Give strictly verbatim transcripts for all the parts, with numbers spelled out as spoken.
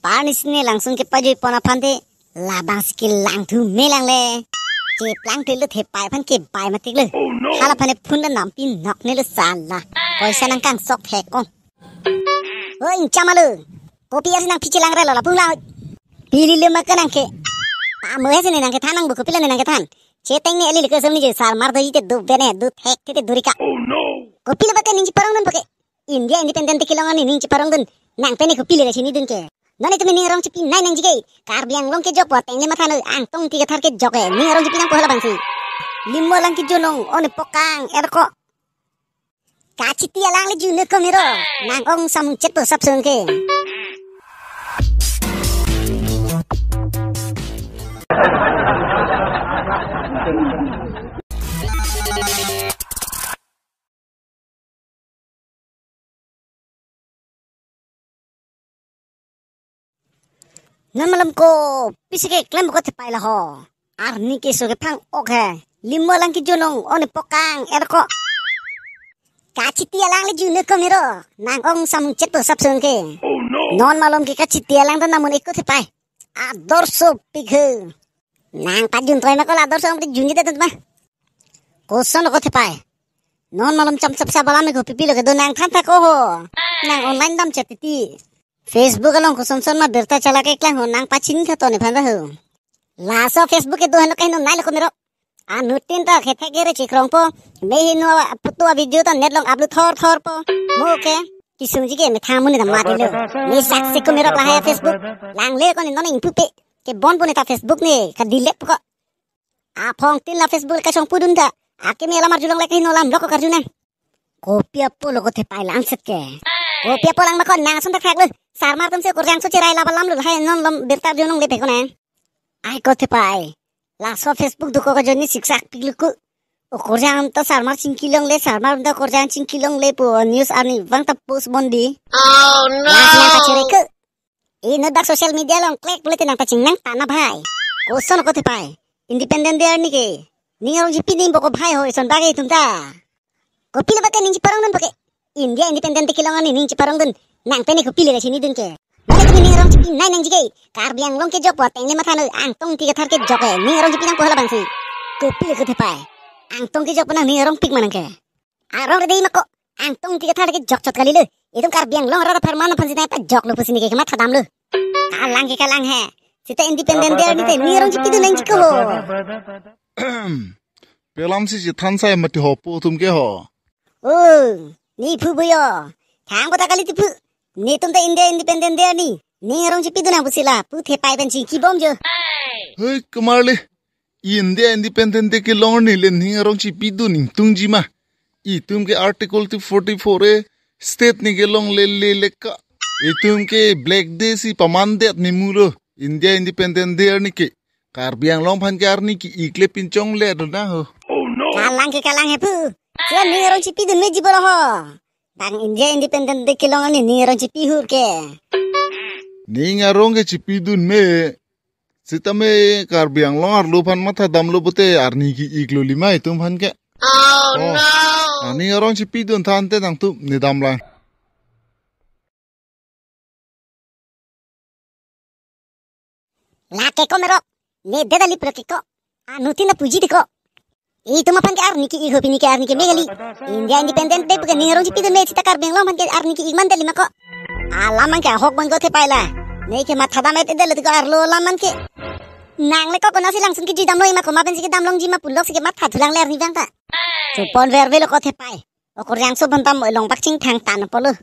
Arnisi ne langsung kepajui pon aphan te labangsi kelang thu me lang le. Cheplang te lo Thepai aphan kebai matik lo. Oh no! Hala aphan ne phone ta nampi nok ne lo sala. Poisa nangkangsok thek kong. O ingcham alo. Kopi arsi nangphi chelang relo lapu lang. Pili lo ma ke nangke. Amo he si ne nangkethan nang bu kopi lo ne nangkethan. Cheteng ne eli leke som ni je sarmar do ite do bene do thek te duri ka. Oh no! Kopi lo ba ke ning chiparong dun ba ke. India independent te kelong arni ning chiparong dun. Nang pen ne kopi le chini dun ke. Non itum ning arong chipi nai nangji ke. Karbi Anglong kejok po ateng le matha noi, Angtong Ingti Kathar kejok e. Ning arong chipi nangpo halabangsi. Limo alang kejunong, one pokang, erko. Kachiti alang le jun ko mero. Nang ong samung chet po sapsong ke. Non malom ko, pisi keklem ko Thepai la ho. Arni keso kephang ok he. Limo alang kejunong, one pokang, erko. Kachiti alang le jun ko mero. Nang ong samung chet po sapsong ke. Oh no! Non malom ke kachiti alang ta namun eko Thepai. Ador sopik he. Nang pajun toi ma ko la ador so pajun je ta ma. Koson ko Thepai. Non malom cham chap sa balam ko pipi lo ke do nang than tha ko ho. Nang online dam chat titi. Facebook along koson son ma birta chala keklang ho nang pachin tha to nephan ta ho. Laso Facebook ke do heno ke heno nai lo ko mero. Anuttin ta kethek kere chikrong po. Me heno putu a video ta net long upload thor thor po. Mo ke. Kisung ji ke me thamu ne ta mati lo. Me sak se ko mero lahai Facebook. Lang le ko ne non ingpu pe. Ke bon po ne ta Facebook ne ka delete ko. Aphong tin la Facebook le kachong pudun ta. Ake me alam arjulong le ke heno lam lo ko karjunang. Kopi apot lo ko Thepai langset ke. Kopi apot lang ma ko nang ason thakthak lo. Sarmar atum si okorjang so cherai laba lam lo hai non lom birta junong le pe ko nang. Ai ko Thepai. Laso Facebook do ko ko joni siksak pik lo ko. Okorjang ta sarmar chingki longle, sarmar ta okorjang chingki longle po news arni vang ta post bondi. Oh no! Las nang ta chere ko. Inut bak social media along klek pule te nang paching nang tana bhai. Koson ko Thepai. Independent Day arni ke. Ning arong chipi ning boko bhai ho ison bak itum ta. Kopi le ba ke ning chiparong dun ba ke. India independent te kelong arni ning chiparong dun. Nang pen ne kopi le chini dun ke. Ba ke tumi ning arong chipi nai nangji ke. Karbi Anglong kejok po ateng le matha noi Angtong Ingti Kathar kejok e. Ning arong chipi nangpo halabangsi. Kopi le ko Thepai. Angtong kejok po nang ning arong pik ma nang ke. Arong rede ma ko. Angtong Ingti Kathar kejok chot kali lo. Itum Karbi Anglong arat apharman aphan si nai pajok lo pusi ne ke kematha dam lo. Kalang ke kalang he. Sita independent Day arni te ning arong chipi dun nangji ko ho. Pelam si chithan sai mati ho po tum ke ho. O, ne phu bo yo. Thang kota kali ti phu. Netum ta India independent day arni ning arong chipi dun nang pusi la pu Thepai pen chingki bom jo. Hei, kumar le. India independent day kelong arni le ning arong chipi dun ingtung ji ma. Itum ke Article two forty-four A state ni kelong le le le ka. Itum ke Black Day si paman det ni mulo. India independent day arni ke. Karbi Anglong aphan ke arni ke-ik le pinchong le do na ho. Oh no. Kalang ke kalang he phu. Sia ning arong chipi dun meji bolo ho. Bang India independent day kelong arni ning arong chipi hur ke. Ning arong ke chipi dun me. Sitame Karbi Anglong arlo aphan matha dam lo pute arni ke-ik lo lima itum aphan ke. Oh no. Ning arong chipi dun than te nangtum ne dam lang. Lake ko mero. Ne de dali pro ke ko. Anuttin na puji ti ko. Itum aphan ke arni ke-ik ho pini ke arni ke me kali. India independent day pu ke ning arong chipi dun me sita Karbi Anglong aphan ke arni ke-ik man dali ma ko. Alam man ke ahok bang ko Thepai la. Ne ke matha dam et dali ti ko arlo alam man ke. Nang le ko konasi langsung kejui dam lo ma ko ma pen si kedam long ji ma pulok si kematha thulang le arni vang ta. Chupon ver velo ko Thepai. Okorjang so bonta mo long bak chingthang tan polo.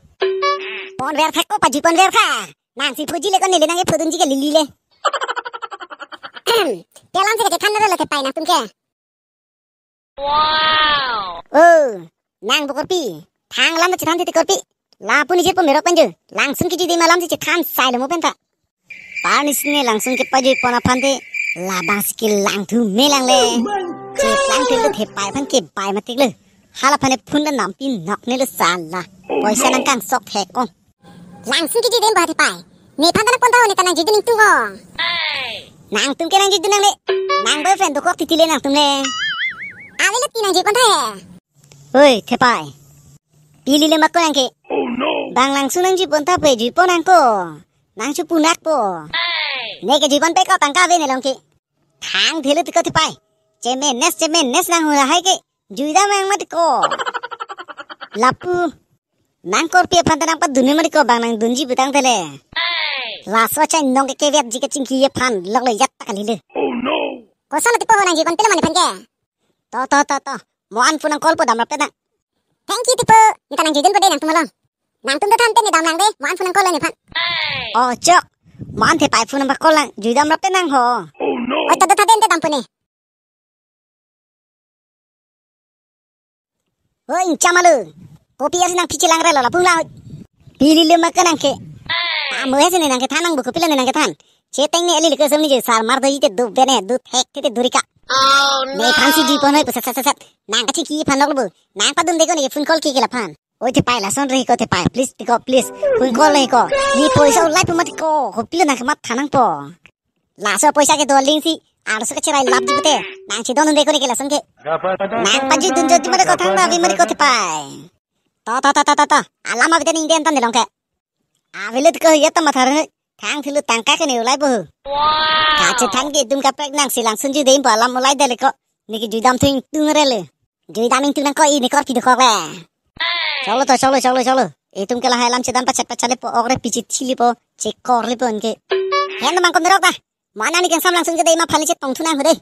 Pon ver tha ko pajui pon ver tha. Nang si phuji le ko neli nang e phudun ji ke lili le. Pelam se ke than lo Thepai nangtum ke. Wow. O, nang bo korpi. Thang lam ta chithan titi korpi. Lapu ni jirpo merok pen jo. Langsung kejui de ma lam si chithan sai le mo pen ta. Arnisi ne langsung kepajui pon aphan te labangsi kelang thu me lang le. Cheplang te lo Thepai aphan kebai matik lo. Hala aphan ne phone ta nampi nok ne lo sala. Poisa nangkangsok thek kong. Langsung kejui de ba Thepai. Nephan ta nangpon tha ne ta nangjui dun ingtung ko. Nangtum ke nangjui dun nang le. Nang boyfriend dokok titi le nangtum le. Ave lo ti nangjui pon tha he. Oi, Thepai. Pili le ma ko nang ke. Oh no. Bang langsung nangjui pon tha pe jui pon nang ko. Nang chu punak po. Ne ke juiponpe ko, tangka ave ne along ke. Thang thelu tiko tipai. Chemenes chemenes nang hula hai ke. Juidam nang mati ko. Lapu. Nang korpi aphan ta nangpadun mati ko, bang nangdunji putangte le. Laso chai nong ke keviatji kachingki aphan loklo yat ta kali le. Kosonlo tipo ho, nang juiponpe lo ma nephan ke. To to to to. Mo-an phone nang call po, damrap te nang. Thank you tipo. Ne ta nang juidunpo de nangtum along. Nangtum do than te ne dam lang de. Mo-an phone nang call lo nephan. Oh chok. Mo-an thepai phone nang call lang. Juidamrap te nang ho. Oi ta do tha den te dampo ne. Oi chamalu. Kopi arsi nang pichi lang relo lapu lang. Pili lema ke nang ke. Amo hesi ne nang kethan nang bu, kopilo ne nang kethan. Cheteng ne eli leke sem ni je sar mar do ite du bene du thek tete durika. Ne phansi juipon hoi pusat sat sat sat. Nang kachingki aphan loklo bu. Nangpadun de ko ne phone call ke ke laphan. Oi thepai, lason re ko thepai. Please tiko, please. Phone call le ko. Ne poisa ulai pu mati ko. Kopilo nang kematha nangpo. Laso poisa kedo alingsi arloso kacherai lapji pute. Nang chedondunde ko ne ke lason ke. Nang pajuidun jodi mati ko, thang ta ave mati ko thepai. To to to to to to. Alam ave te ning den tan delong ke. Ave le tiko ya ta mathar ne. Thang thelu tangka ke ne ulai bo. Kachethan ke dum kaprek nang si langsun juidampo, alam ulai dele ko. Ne ke juidam thu ingtung relo. Juidam ingtung nang ko, ne korpi dokok le. Choklo to, choklo choklo choklo. Itum ke lahai alam chedan pachet pachet lepo, ok re pichi thilipo, chekor lepo anke. Hen bang ko merok ta. Mo-an ani kangsam langsun ke de ma phali chetong thu nang ho de.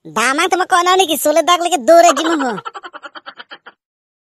Damnang tema ko ani ke sole dak leke dore jimu ho.